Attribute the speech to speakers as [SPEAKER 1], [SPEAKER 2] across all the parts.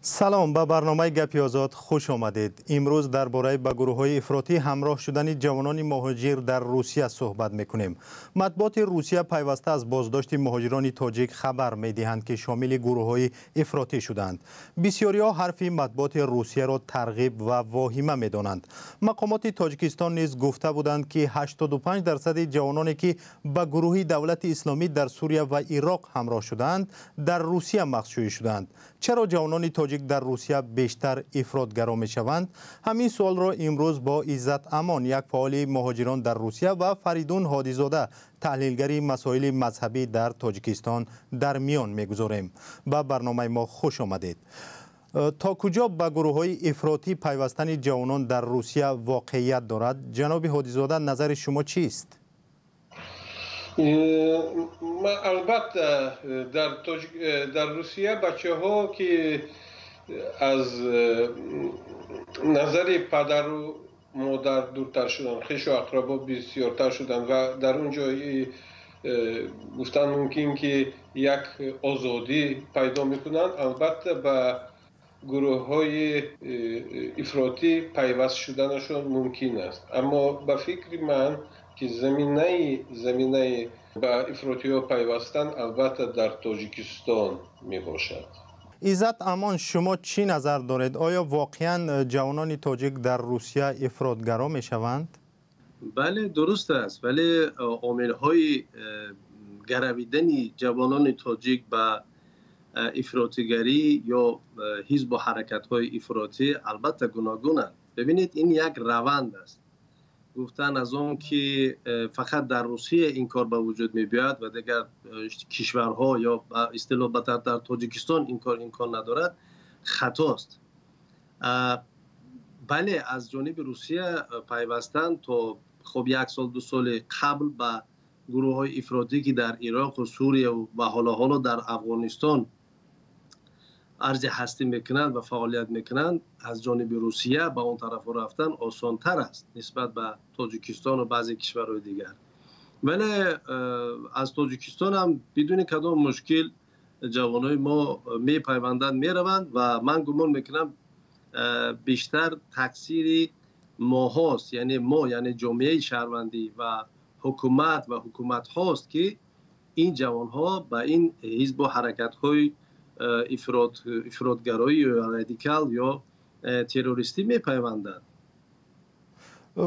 [SPEAKER 1] Салом, ба барномаи Гапи Озод хуш омадед. Имрӯз дар бораи ба гурӯҳҳои ифротӣ ҳамроҳ шудани ҷавонони муҳоҷир дар Русия суҳбат мекунем. Матбуоти Русия пайваста аз боздошти муҳоҷирони тоҷик хабар медиҳанд, ки шомили гурӯҳҳои ифротӣ шуданд. Бисёриҳо ҳарфи матбуоти Русияро тарғиб ва воҳима медонанд. Мақомоти Тоҷикистон низ гуфта буданд, ки 85% ҷавононе, ки ба гурӯҳи Давлати Исломӣ дар Сурия ва Ироқ ҳамроҳ шуданд, дар Русия мағзшӯӣ шуданд. Чаро ҷавонони тоҷик дар Русия бештар ифротгаро мешаванд? Ҳамин суолро имрӯз бо Иззат Амон, як фаъоли муҳоҷирон дар Русия, ва Фаридун Ҳодизода, таҳлилгари масоили мазҳабӣ дар Тоҷикистон, дар миён мегузорем. Ба барномаи мо хуш омадед. То куҷо ба гурӯҳҳои ифротӣ пайвастани ҷавонон дар Русия воқеият дорад? Ҷаноби Ҳодизода, назари шумо чист?
[SPEAKER 2] Албатта, дар Русия бачаҳо, ки аз назари падару модар дуртар шуданд, хешу ақрабо бисёртар шуданд ва дар он ҷо гуфтан мумкин, ки як озодӣ пайдо мекунанд, албатта ба гурӯҳҳои ифротӣ пайваст шуданашон мумкин аст. Аммо ба фикри ман, ки заминаи ба ифротиҳо пайвастан албатта дар Тоҷикистон мебошад.
[SPEAKER 1] Иззат Амон, шумо чӣ назар доред? Оё воқеан ҷавонони тоҷик дар Русия ифротгаро мешаванд?
[SPEAKER 3] Бале, дуруст аст, вале омилҳои гаравидани ҷавонони тоҷик ба ифротигарӣ ё ҳизбу ҳаракатҳои ифротӣ албатта гуногунанд. Бибинед, ин як раванд аст. Гуфтан аз он ки фақат дар Русия ин кор ба вуҷуд мебиёяд ва дигар кишварҳо ё ба истилоҳ дар Тоҷикистон ин кор имкон надорад, хатост. Бале, аз ҷониби Русия пайвастан то хоб як сол, ду соли қабл ба гурӯҳҳои ифротӣ, ки дар Ироқу Сурия ва ҳоло дар Афғонистон арзи ҳастӣ мекунанд ва фаъолият мекунанд, аз ҷониби Русия ба он тараф рафтан осонтар аст нисбат ба Тоҷикистон ва баъзе кишварҳои дигар. Вале аз Тоҷикистон ҳам бидуни кадом мушкил ҷавонои мо мепайванданд, мераванд ва ман гумон мекунам, бештар тақсири моҳост, яъне мо, яъне ҷомеаи шаҳрвандӣ ва ҳукумат ва ҳукуматҳост, ки ин ҷавонҳо ба ин ҳизбу ҳаракатҳои ифротгароӣ ё радикал ё террористӣ мепайванданд.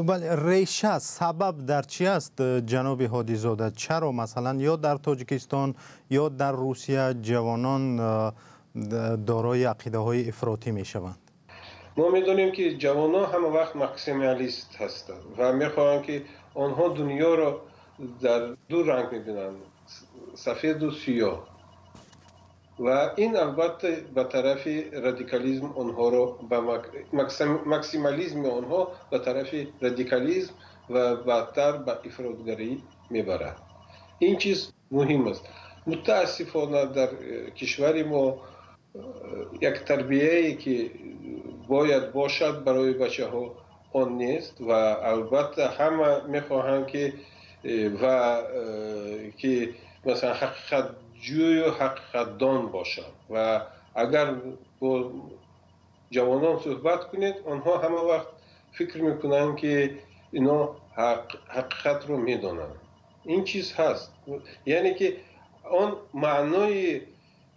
[SPEAKER 1] Бале, реша, сабаб дар чӣ аст, ҷаноби Ҳодизода? Чаро масалан ё дар Тоҷикистон, ё дар Русия ҷавонон дорои ақидаҳои ифротӣ мешаванд?
[SPEAKER 2] Мо медонем, ки ҷавонон ҳама вақт максималист ҳастанд ва мехоҳанд, ки онҳо дунёро дар ду ранг мебинанд: сафеду сиёҳ. Ва ин албатта ба тарафи радикализм онҳоро, ба максимализми онҳо ба тарафи радикализм ва баъдтар ба ифротгарӣ мебарад. Ин чиз муҳим аст. Мутаассифона, дар кишвари мо як тарбияе, ки бояд бошад барои бачаҳо, он нест ва албатта ҳама мехоҳанд, ки ва ки масалан ҳақиқат ҷӯю ҳақиқатдон бошанд. Ва агар бо ҷавонон суҳбат кунед, онҳо ҳама вақт фикр мекунанд, ки ино ҳақиқатро медонанд. Ин чиз ҳаст, яъне ки он маънои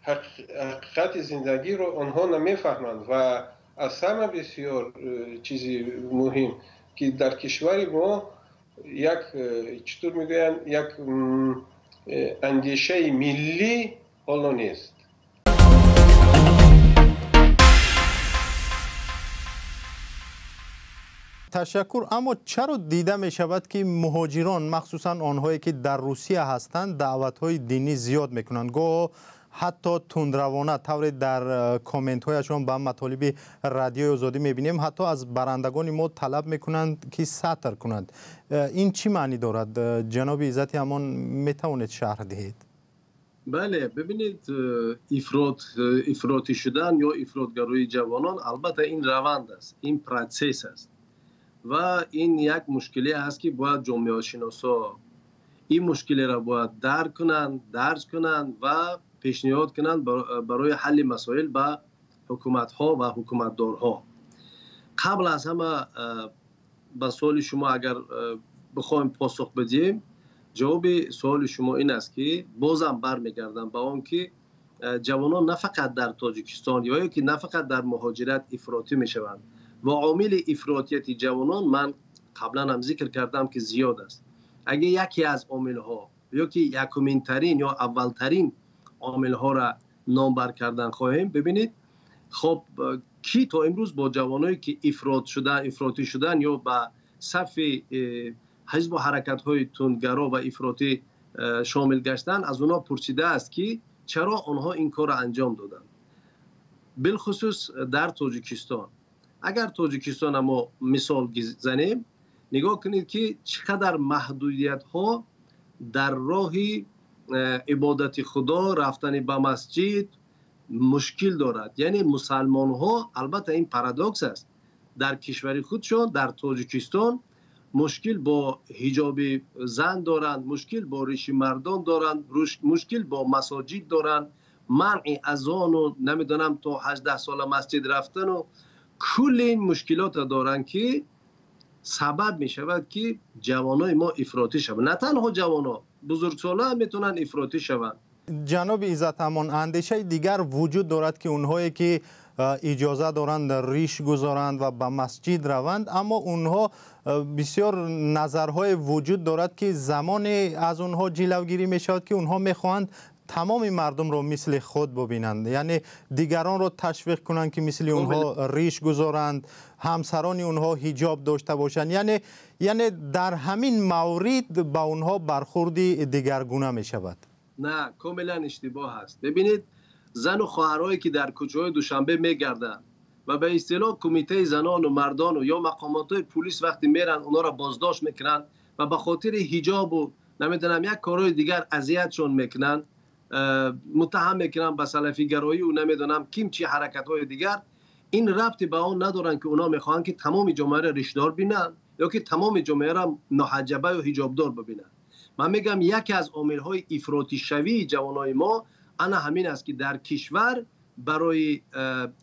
[SPEAKER 2] ҳақиқати зиндагиро онҳо намефаҳманд. Ва аз ҳама бисёр чизи муҳим, ки дар кишвари мо як, чӣ тур мегӯянд, як андешаи миллӣ ҳоло нест.
[SPEAKER 1] Ташаккур. Аммо чаро дида мешавад, ки муҳоҷирон, махсусан онҳое, ки дар Русия ҳастанд, даъватҳои динӣ зиёд мекунанд, гоҳо ҳатто тундравона, тавре дар комментҳояшон ба матолиби Радиои Озодӣ мебинем, ҳатто аз барандагони мо талаб мекунанд, ки сатр кунанд? Ин чӣ маънӣ дорад? Ҷаноби Иззати Амон, метавонед шарҳ диҳед?
[SPEAKER 3] Бале, бибинед, ифротӣ шудан ё ифротгароии ҷавонон албатта ин раванд аст, ин процесс аст ва ин як мушкиле аст, ки бояд ҷомеашиносо ин мушкилеро бояд дарк кунанд, дарҷ кунанд ва пешниҳод кунанд барои ҳалли масоил ба ҳукуматҳо ва ҳукуматдорҳо. Қабл аз ҳама ба суоли шумо агар бихоҳем посух бидиҳем, ҷавоби суоли шумо ин аст, ки бозам бармегардам ба он ки ҷавонон на фақат дар Тоҷикистон ё ки на фақат дар муҳоҷират ифротӣ мешаванд ва омили ифротияти ҷавонон ман қаблан ҳам зикр кардам, ки зиёд аст. Агар яке аз омилҳо ё ки якуминтарин ё аввалтарин омилҳоро номбар кардан хоҳем, бибинед, хоб, ки то имрӯз бо ҷавоное ки ифрот шудан, ифротӣ шудан ё ба сафи ҳизбу ҳаракатҳои тундгаро ва ифротӣ шомил гаштанд, аз онҳо пурсидааст, ки чаро онҳо ин корро анҷом доданд, билхусус дар Тоҷикистон. Агар Тоҷикистона мо мисол занем, нигоҳ кунед, ки чӣ қадар маҳдудиятҳо дар роҳи ибодати Худо, рафтани ба масҷид мушкил дорад. Яъне мусалмонҳо, албатта ин парадокс аст, дар кишвари худшон, дар Тоҷикистон, мушкил бо ҳиҷоби зан доранд, мушкил бо риши мардон доранд, мушкил бо масоҷид доранд, манъи азону намедонам то 18 сола масҷид рафтану кулли ин мушкилотро доранд, ки сабаб мешавад, ки ҷавонои мо ифротӣ шаванд. На танҳо ҷавоно, бузургсола ҳам метавонанд ифротӣ шаванд.
[SPEAKER 1] Ҷаноби Иззатамон, андешаи дигар вуҷуд дорад, ки онҳое ки иҷоза доранд риш гузоранд ва ба масҷид раванд, аммо онҳо бисёр назарҳое вуҷуд дорад, ки замоне аз онҳо ҷилавгирӣ мешавад, ки онҳо мехоҳанд тамоми мардумро мисли худ бибинанд, яъне дигаронро ташвиқ кунанд, ки мисли онҳо риш гузоранд, ҳамсарони онҳо ҳиҷоб дошта бошанд. Яъне дар ҳамин маврид ба онҳо бархурди дигаргуна мешавад.
[SPEAKER 3] На, комилан иштибоҳ аст. Бибинед, зану хоҳарое ки дар кӯчаҳои Душанбе мегарданд ва ба истилоҳ кумитаи занону мардону ё мақомотҳои пулис вақте меранд, онҳоро боздошт мекунанд ва ба хотири ҳиҷобу намедонам як корҳои дигар азиятшон мекунанд, муттаҳам мекунанд ба салафигароию намедонам ким чи ҳаракатҳои дигар. Ин рабте ба он надоранд, ки онҳо мехоҳанд, ки тамоми ҷомеаро ришдор бинанд ё ки тамоми ҷомеаро ноҳаҷаба ё ҳиҷобдор бибинанд. Ман мегӯям, яке аз омилҳои ифротишавии ҷавонои мо ана ҳамин аст, ки дар кишвар барои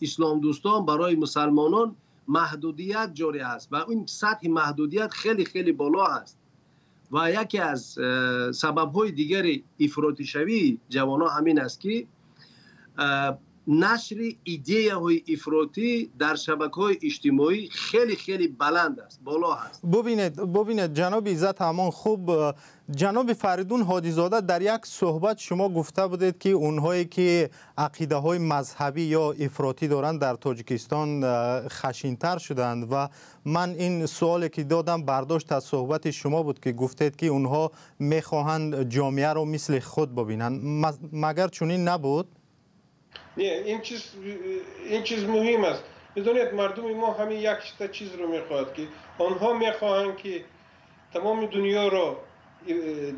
[SPEAKER 3] исломдӯстон, барои мусалмонон маҳдудият ҷорӣ аст ва ин сатҳи маҳдудият хеле хеле боло аст. Ва яке аз сабабҳои дигари ифротишавии ҷавонон ҳамин аст, ки нашри идеяҳои ифротӣ дар шабакаҳои иҷтимоӣ хеле хеле баланд аст, боло ҳаст.
[SPEAKER 1] Бубинед, ҷаноби Иззат Амон, хуб, ҷаноби Фаридун Ҳодизода, дар як суҳбат шумо гуфта будед, ки онҳое ки ақидаҳои мазҳабӣ ё ифротӣ доранд, дар Тоҷикистон хашинтар шуданд. Ва ман ин суоле ки додам, бардошт аз суҳбати шумо буд, ки гуфтед, ки онҳо мехоҳанд ҷомеаро мисли худ бибинанд. Магар чунин набуд?
[SPEAKER 2] Не, ин чиз муҳим аст. Медонед, мардуми мо ҳамин як чизро мехоҳад, ки онҳо мехоҳанд, ки тамоми дунёро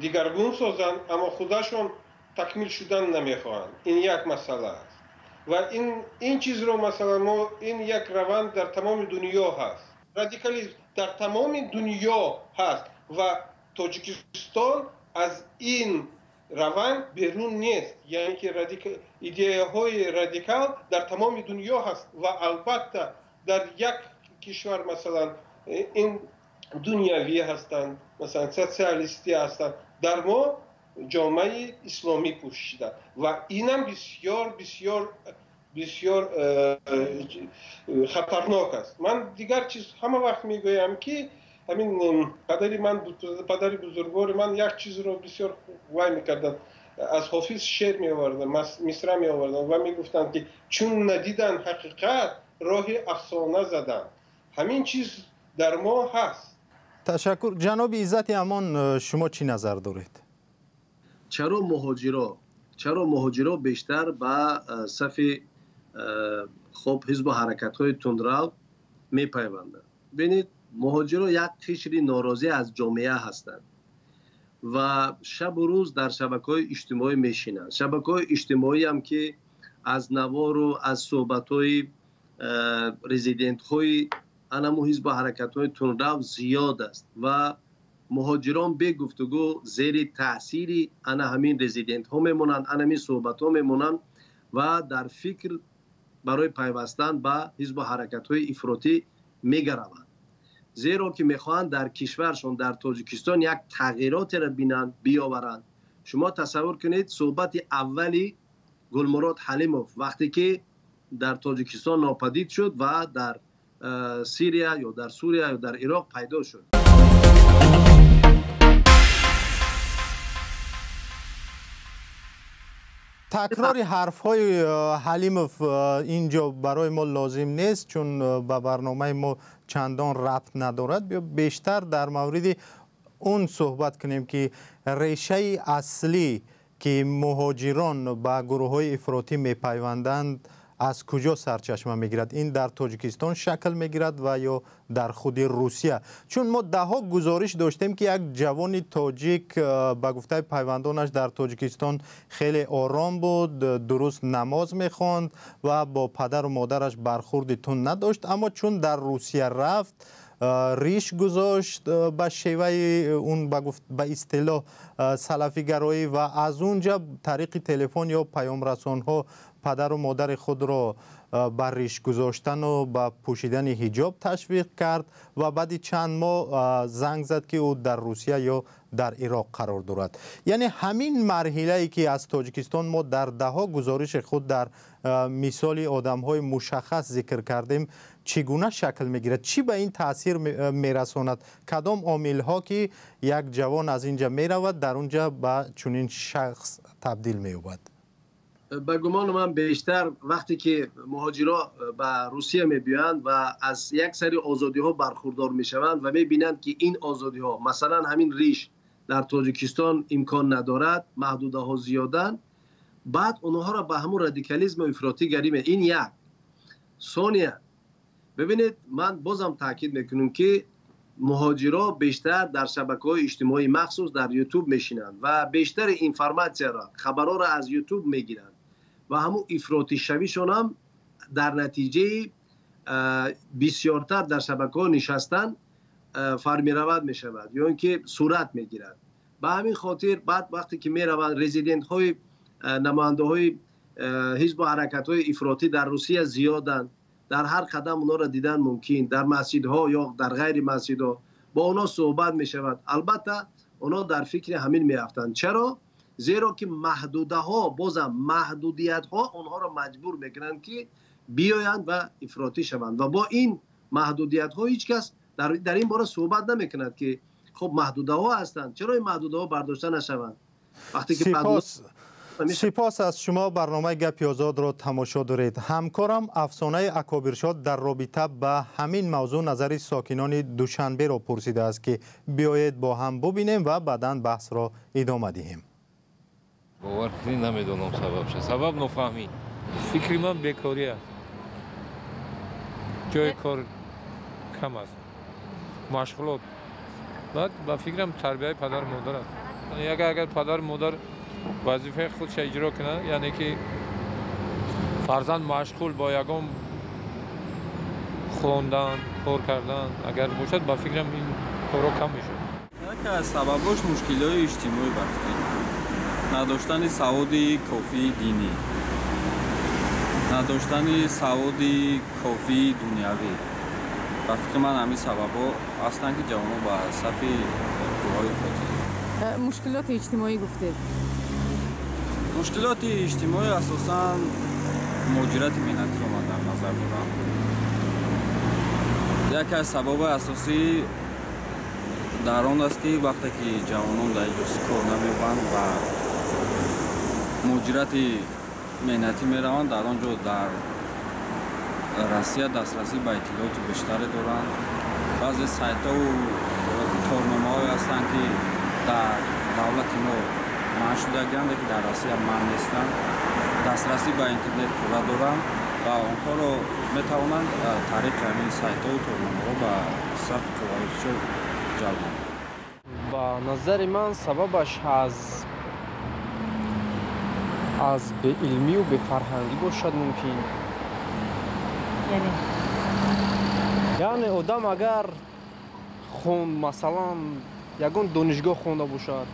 [SPEAKER 2] дигаргун созанд, аммо худашон такмил шудан намехоҳанд. Ин як масъала аст ва ин чизро, масалан, мо ин як раванд дар тамоми дунё ҳаст, радикализм дар тамоми дунё ҳаст ва Тоҷикистон аз ин раванд берун нест. Яъне ки идеяҳои радикал дар тамоми дунё ҳаст ва албатта дар як кишвар, масалан, ин дунявӣ ҳастанд, масалан, социалистӣ ҳастанд, дар мо ҷомаи исломӣ пӯшида ва инам бисёр бисёр бисёр хатарнок аст. Ман дигар чиз ҳама вақт мегӯям, ки ҳамин падари ман, падари бузургвори ман як чизро бисёр вай мекарданд, аз Ҳофиз шеър меоварданд, мисра меоварданд ва мегуфтанд, ки чун надиданд ҳақиқат, роҳи афсона заданд. Ҳамин чиз дар мо ҳаст.
[SPEAKER 1] Ташаккур. Ҷаноби Иззати Амон, шумо чӣ назар доред?
[SPEAKER 3] Чаро муҳоҷиро бештар ба сафи хоб ҳизбу ҳаракатҳои тундрав мепайванданд? Бинед, муҳоҷиро як қишри норозӣ аз ҷомеа ҳастанд ва шабу рӯз дар шабакаҳои иҷтимоӣ мешинанд. Шабакаҳои иҷтимоиам ки аз навору аз суҳбатҳои резидентҳои анамо ҳизбу ҳаракатҳои тундрав зиёд аст ва муҳоҷирон бегуфтугӯ зери таъсири ана ҳамин резидентҳо мемонанд, ана ҳамин суҳбатҳо мемонанд ва дар фикр барои пайвастан ба ҳизбу ҳаракатҳои ифротӣ мегараванд, зеро ки мехоҳанд дар кишваршон, дар Тоҷикистон як тағйиротеро бинанд, биёваранд. Шумо тасаввур кунед суҳбати аввали Гулмурод Ҳалимов вақте ки дар Тоҷикистон нопадид шуд ва дар Сирия ё дар Сурия ё дар Ироқ пайдо шуд.
[SPEAKER 1] Такрори ҳарфҳои Ҳалимов инҷо барои мо лозим нест, чун ба барномаи мо чандон рабт надорад. Биё бештар дар мавриди он суҳбат кунем, ки решаи аслӣ, ки муҳоҷирон ба гурӯҳҳои ифротӣ мепайванданд, аз куҷо сарчашма мегирад? Ин дар Тоҷикистон шакл мегирад ва ё дар худи Русия? Чун мо даҳҳо гузориш доштем, ки як ҷавони тоҷик ба гуфтаи пайвандонаш дар Тоҷикистон хеле ором буд, дуруст намоз мехонд ва бо падару модараш бархурди тунд надошт, аммо чун дар Русия рафт, риш гузошт ба шеваи он, ба истилоҳ салафигароӣ, ва аз он ҷа тариқи телефон ё паёмрасонҳо падару модари худро ба риш гузоштану ба пӯшидани ҳиҷоб ташвиқ кард ва баъди чанд моҳ занг зад, ки ӯ дар Русия ё дар Ироқ қарор дорад. Яъне ҳамин марҳилае, ки аз Тоҷикистон мо дар даҳҳо гузориши худ дар мисоли одамҳои мушаххас зикр кардем, чӣ гуна шакл мегирад? Чӣ ба ин таъсир мерасонад? Кадом омилҳо, ки як ҷавон аз инҷа меравад, дар он ҷа ба чунин шахс табдил меёбад?
[SPEAKER 3] Ба гумони ман бештар вақте ки муҳоҷирҳо ба Русия мебиёянд ва аз як сари озодиҳо бархурдор мешаванд ва мебинанд, ки ин озодиҳо, масалан ҳамин риш дар Тоҷикистон имкон надорад, маҳдудаҳо зиёданд, баъд онҳоро ба ҳамун радикализму ифротигарӣ ин як. Сония, бибинед, ман бозам таъкид мекунам, ки муҳоҷирҳо бештар дар шабакаҳои иҷтимоӣ, махсус дар Ютуб мешинанд ва бештари информатсияро, хабарҳоро аз Ютуб мегиранд ва ҳамун ифротишавишон ҳам дар натиҷаи бисёртар дар шабакаҳо нишастан формироват мешавад ё ин ки сурат мегирад. Ба ҳамин хотир баъд вақте ки мераванд, резидентҳои намояндаҳои ҳизбу ҳаракатҳои ифротӣ дар Русия зиёданд, дар ҳар қадам онҳоро дидан мумкин, дар масҷидҳо ё дар ғайри масҷидҳо бо онҳо суҳбат мешавад. Албатта онҳо дар фикри ҳамин меафтанд. Чаро? Зеро ки маҳдудаҳо, бозам маҳдудиятҳо онҳоро маҷбур мекунанд, ки биёянд ва ифротӣ шаванд ва бо ин маҳдудиятҳо ҳеҷ кас дар ин бора суҳбат намекунад, ки хуб маҳдудаҳо ҳастанд, чаро ин маҳдудаҳо бардошта нашаванд? Вақте ки
[SPEAKER 1] Сипос аз шумо. Барномаи Гапи Озодро тамошо доред. Ҳамкорам Афсонаи Акобиршод дар робита ба ҳамин мавзӯъ назари сокинони Душанберо пурсидааст, ки биёед бо ҳам бубинем ва баъдан баҳсро идома диҳем.
[SPEAKER 4] Бовар кунед, намедонам сабабша. Сабаб нофаҳмӣ.
[SPEAKER 5] Фикри ман бекорӣ аст. Ҷои кор кам аст. Машғулот. Баъд ба фикрам тарбияи падару модар аст. Агар падару модар вазифаи худша иҷро кунад, яъне ки фарзанд машғул бо ягон хондан, кор кардан агар бошад, ба фикрам ин корҳо кам мешавад.
[SPEAKER 6] Яке аз сабабҳош мушкилиҳои иҷтимоӣ, ба фикр, надоштани саводи кофии динӣ, надоштани саводи кофии дунявӣ. Ба фикри ман ҳамин сабабҳо ҳастанд, ки ҷавонон ба сафи гурӯҳҳои ифротӣ.
[SPEAKER 7] Мушкилоти иҷтимоӣ гуфтед.
[SPEAKER 6] Мушкилоти иҷтимоӣ асосан муҳоҷирати меҳнатиро ман дар назар дорам. Яке аз сабабҳои асосӣ дар он аст, ки вақте ки ҷавонон дар ҷо кор намеёбанд ва муҳоҷирати меҳнатӣ мераванд, дар он ҷо дар Россия дастрасӣ ба иттилооти бештаре доранд. Баъзе сайтҳову торномаҳое ҳастанд, ки дар давлати мо манъ шудагианд, лекин дар Россия манъ нестанд. Дастрасӣ ба интернет пурра доранд ва онҳоро метавонанд тариқи ҳамин сайтҳову торномаҳо ба сафи қувваи худшон ҷалб намоянд.
[SPEAKER 8] Ба назари ман сабабаш аз беилмию бефарҳангӣ бошад мумкин. Яъне одам агар масалан ягон донишгоҳ хонда бошад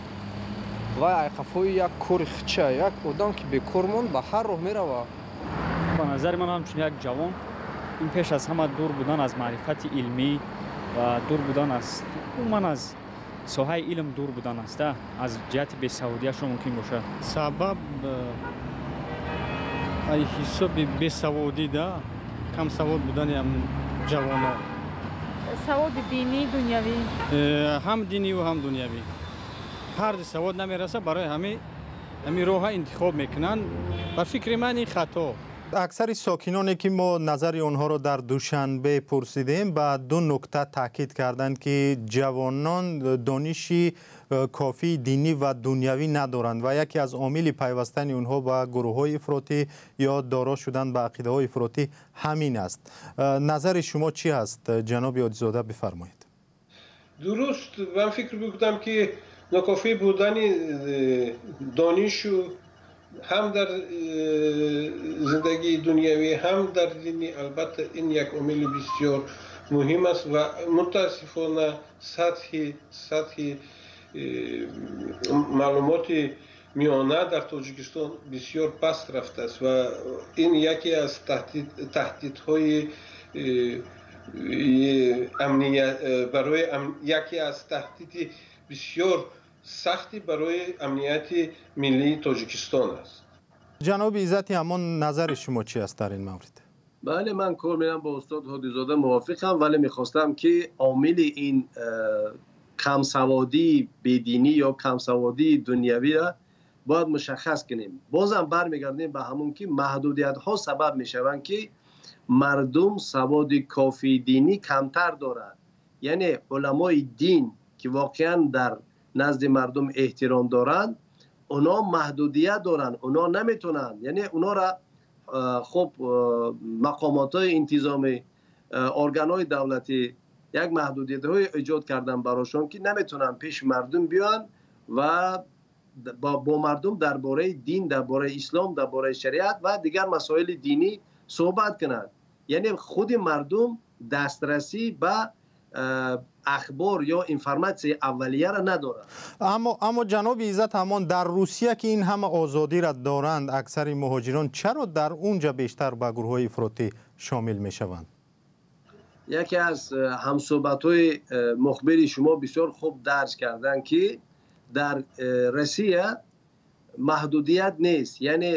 [SPEAKER 8] ва айқафҳои як кори хича, як одам ки бекор монд, ба ҳар роҳ меравад.
[SPEAKER 9] Ба назари ман, ҳамчун як ҷавон, ин пеш аз ҳама дур будан аз маърифати илмӣ ва дур будан аз умуман аз соҳаи илм дур будан аст, аз ҷиҳати бесаводиашро мумкин бошад.
[SPEAKER 10] Сабаб ай ҳисоби бесаводӣ да, камсавод будани ҷавонон.
[SPEAKER 7] Саводи динӣ, дунявӣ?
[SPEAKER 10] Ҳам диниву ҳам дунявӣ. Ҳарди савод намераса, барои ҳамин роҳа интихоб мекунанд. Ба фикри ман, ин хато.
[SPEAKER 1] Аксари сокиноне, ки мо назари онҳоро дар Душанбе пурсидем, ба ду нукта таъкид карданд, ки ҷавонон дониши кофии динӣ ва дунявӣ надоранд ва яке аз омили пайвастани онҳо ба гурӯҳҳои ифротӣ ё доро шудан ба ақидаҳои ифротӣ ҳамин аст. Назари шумо чӣ ҳаст, ҷаноби Ҳодизода, бифармоед.
[SPEAKER 2] Дуруст, ман фикр мекунам, ки нокофӣ будани донишу ҳам дар зиндагии дунявӣ, ҳам дар динӣ, албатта, ин як омили бисёр муҳим аст ва мутаассифона сатҳи маълумоти миёна дар Тоҷикистон бисёр паст рафтааст ва ин яке аз таҳдидҳои барои яке аз таҳдиди бисёр сахти барои амнияти миллии Тоҷикистон аст.
[SPEAKER 1] Ҷаноби Иззати, ҳамон назари шумо чӣ аст дар ин маврид?
[SPEAKER 3] Бале, ман комилан бо устод Ҳодизода мувофиқам, вале мехостам, ки омили ин камсаводии бединӣ ё камсаводии дунявиро бояд мушаххас кунем. Бозам бармегардем ба ҳамон, ки маҳдудиятҳо сабаб мешаванд, ки мардум саводи кофии динӣ камтар дорад. Яъне уламои дин, ки воқеан дар назди мардум эҳтиром доранд, онҳо маҳдудият доранд, онҳо наметавонанд, яъне онҳоро хуб мақомотҳои интизомӣ, органҳои давлатӣ як маҳдудиятҳое эҷод карданд барошон, ки наметавонанд пеши мардум биёянд ва бо мардум дар бораи дин, дар бораи ислом, дар бораи шариат ва дигар масоили динӣ суҳбат кунанд. Яъне худи мардум дастрасӣ ба ахбор ё информатсияи аввалияро надорад.
[SPEAKER 1] Аммо, ҷаноби Иззат, ҳамон дар Русия, ки ин ҳама озодиро доранд аксари муҳоҷирон, чаро дар унҷа бештар ба гурӯҳҳои ифротӣ шомил мешаванд?
[SPEAKER 3] Яке аз ҳамсӯҳбатҳои мухбири шумо бисёр хуб дарҷ карданд, ки дар Россия маҳдудият нест, яъне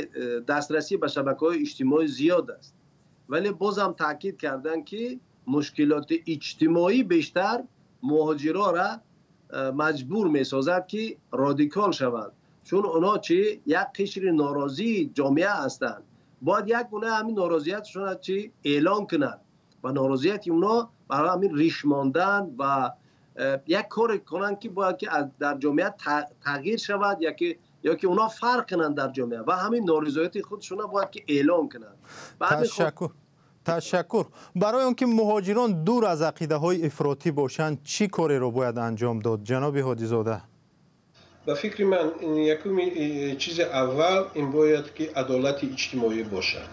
[SPEAKER 3] дастрасӣ ба шабакаҳои иҷтимоӣ зиёд аст, вале бозам таъкид карданд, ки мушкилоти иҷтимоӣ бештар муҳоҷирора маҷбур месозад, ки радикал шаванд, чун онҳо чи як қишри норозии ҷомеа ҳастанд, бояд як гуна ҳамин норозиятшона чи эълон кунанд ва норозияти онҳо барои ҳамин риш мондан ва як коре кунанд, ки бояд ки дар ҷомеа тағйир шавад ё ки онҳо фарқ кунанд дар ҷомеа ва ҳамин норизоятии худшона бояд ки эълон кунанд.
[SPEAKER 1] Ташаккур, ташаккур. Барои он ки муҳоҷирон дур аз ақидаҳои ифротӣ бошанд, чӣ кореро бояд анҷом дод, ҷаноби Ҳодизода?
[SPEAKER 2] Ба фикри ман, якуми чизи аввал ин бояд, ки адолати иҷтимоӣ бошад.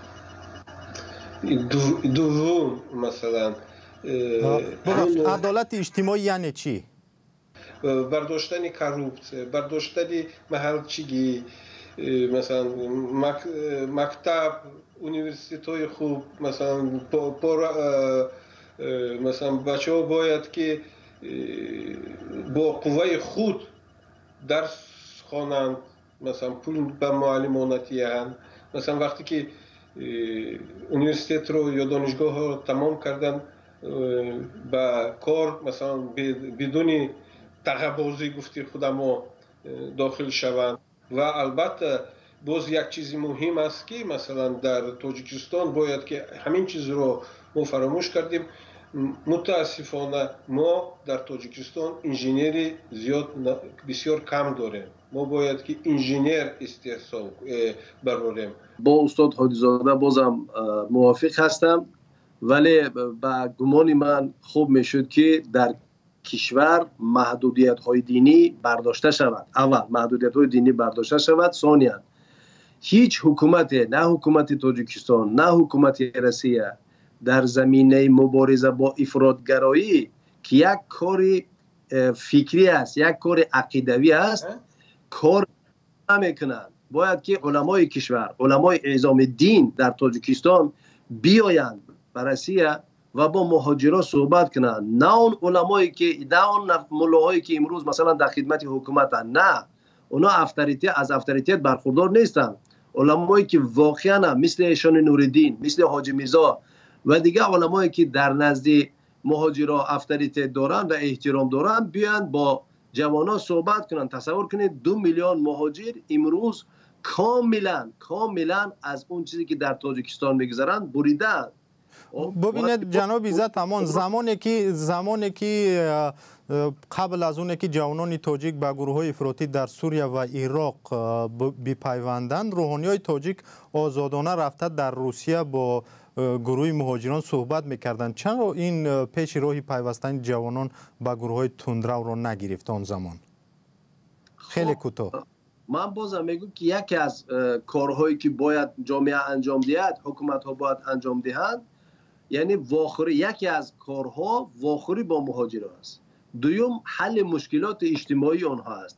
[SPEAKER 2] Дуввум, масалан,
[SPEAKER 1] Адолати иҷтимоӣ яъне чӣ?
[SPEAKER 2] Бардоштани коррупсия, бардоштани маҳалчигӣ, масалан, мактаб, университетҳои хуб, масалан, бачаҳо бояд, ки бо қувваи худ дарс хонанд, масалан, пул ба муаллимон натиҳанд. Масалан, вақте ки университетро ё донишгоҳро тамом карданд, ба кор, масалан, бидуни тағабозӣ, гуфти худамо, дохил шаванд. Ва албатта, боз як чизи муҳим аст, ки масалан, дар Тоҷикистон бояд, ки ҳамин чизро мо фаромӯш кардем. Мутаассифона, мо дар Тоҷикистон инженери зиёд бисёр кам дорем. Мо бояд, ки инженер истеҳсол барорем.
[SPEAKER 3] Бо устод Ҳодизода бозам мувофиқ ҳастам, вале ба гумони ман хуб мешуд, ки дар кишвар маҳдудиятҳои динӣ бардошта шавад. Аввал маҳдудиятҳои динӣ бардошта шавад, сониян ҳеҷ ҳукумате, на ҳукумати Тоҷикистон, на ҳукумати Россия, дар заминаи мубориза бо ифротгароӣ, ки як кори фикрӣ аст, як кори ақидавӣ аст, кор намекунанд. Бояд ки уламои кишвар, уламои эъзоми дин дар Тоҷикистон биёянд ба Россия ва бо муҳоҷирон суҳбат кунанд. На он уламое ки, на он муллоҳое ки имрӯз масалан дар хидмати ҳукуматанд, на онҳо авторитет, аз авторитет бархурдор нестанд. Уламое ки воқеан мисли Эшони Нуриддин, мисли Ҳоҷи Мирзо ва дигар уламое ки дар назди муҳоҷиро авторитет доранд ва эҳтиром доранд, биёянд бо ҷавонон суҳбат кунанд. Тасаввур кунед, 2 миллион муҳоҷир имрӯз комилан, комилан аз он чизе ки дар Тоҷикистон мегузаранд, буридаанд.
[SPEAKER 1] Бубинед, ҷаноби Иззат Амон, замоне ки қабл аз оне ки ҷавонони тоҷик ба гурӯҳҳои ифротӣ дар Сурия ва Ироқ бипайванданд, рӯҳониҳои тоҷик озодона рафта дар Русия бо гурӯҳи муҳоҷирон суҳбат мекарданд. Чаро ин пеши роҳи пайвастани ҷавонон ба гурӯҳҳои тундравро нагирифт он замон? Хеле кӯтоҳ.
[SPEAKER 3] Ман бозам мегӯм, ки яке аз корҳое ки бояд ҷомеа анҷом диҳад, ҳукуматҳо бояд анҷом диҳанд, яъне вохӯрӣ, яке аз корҳо вохӯрӣ бо муҳоҷирон аст. Дуюм, ҳалли мушкилоти иҷтимоии онҳо аст.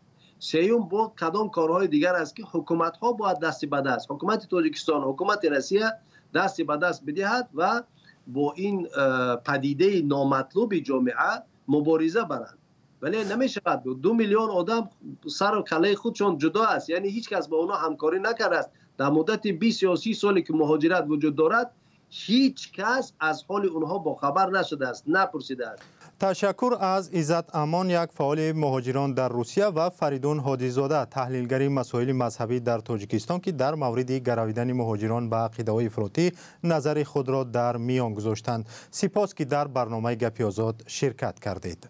[SPEAKER 3] Сеюм, бо кадом корҳои дигар аст, ки ҳукуматҳо бояд дасти ба даст, ҳукумати Тоҷикистон, ҳукумати Россия дасти ба даст бидиҳад ва бо ин падидаи номатлуби ҷомеа мубориза баранд. Вале намешавад, 2 миллион одам сару калаи худшон ҷудо аст, яъне ҳеҷ кас бо онҳо ҳамкорӣ накардааст. Дар муддати 20 ё 30 соле ки муҳоҷират вуҷуд дорад, ҳеҷ кас аз ҳоли онҳо бохабар нашудааст, напурсидааст.
[SPEAKER 1] Ташаккур аз Иззат Амон, як фаъоли муҳоҷирон дар Русия, ва Фаридун Ҳодизода, таҳлилгари масоили мазҳабӣ дар Тоҷикистон, ки дар мавриди гаравидани муҳоҷирон ба ақидаҳои ифротӣ назари худро дар миён гузоштанд. Сипос, ки дар барномаи «Гапи озод» ширкат кардед.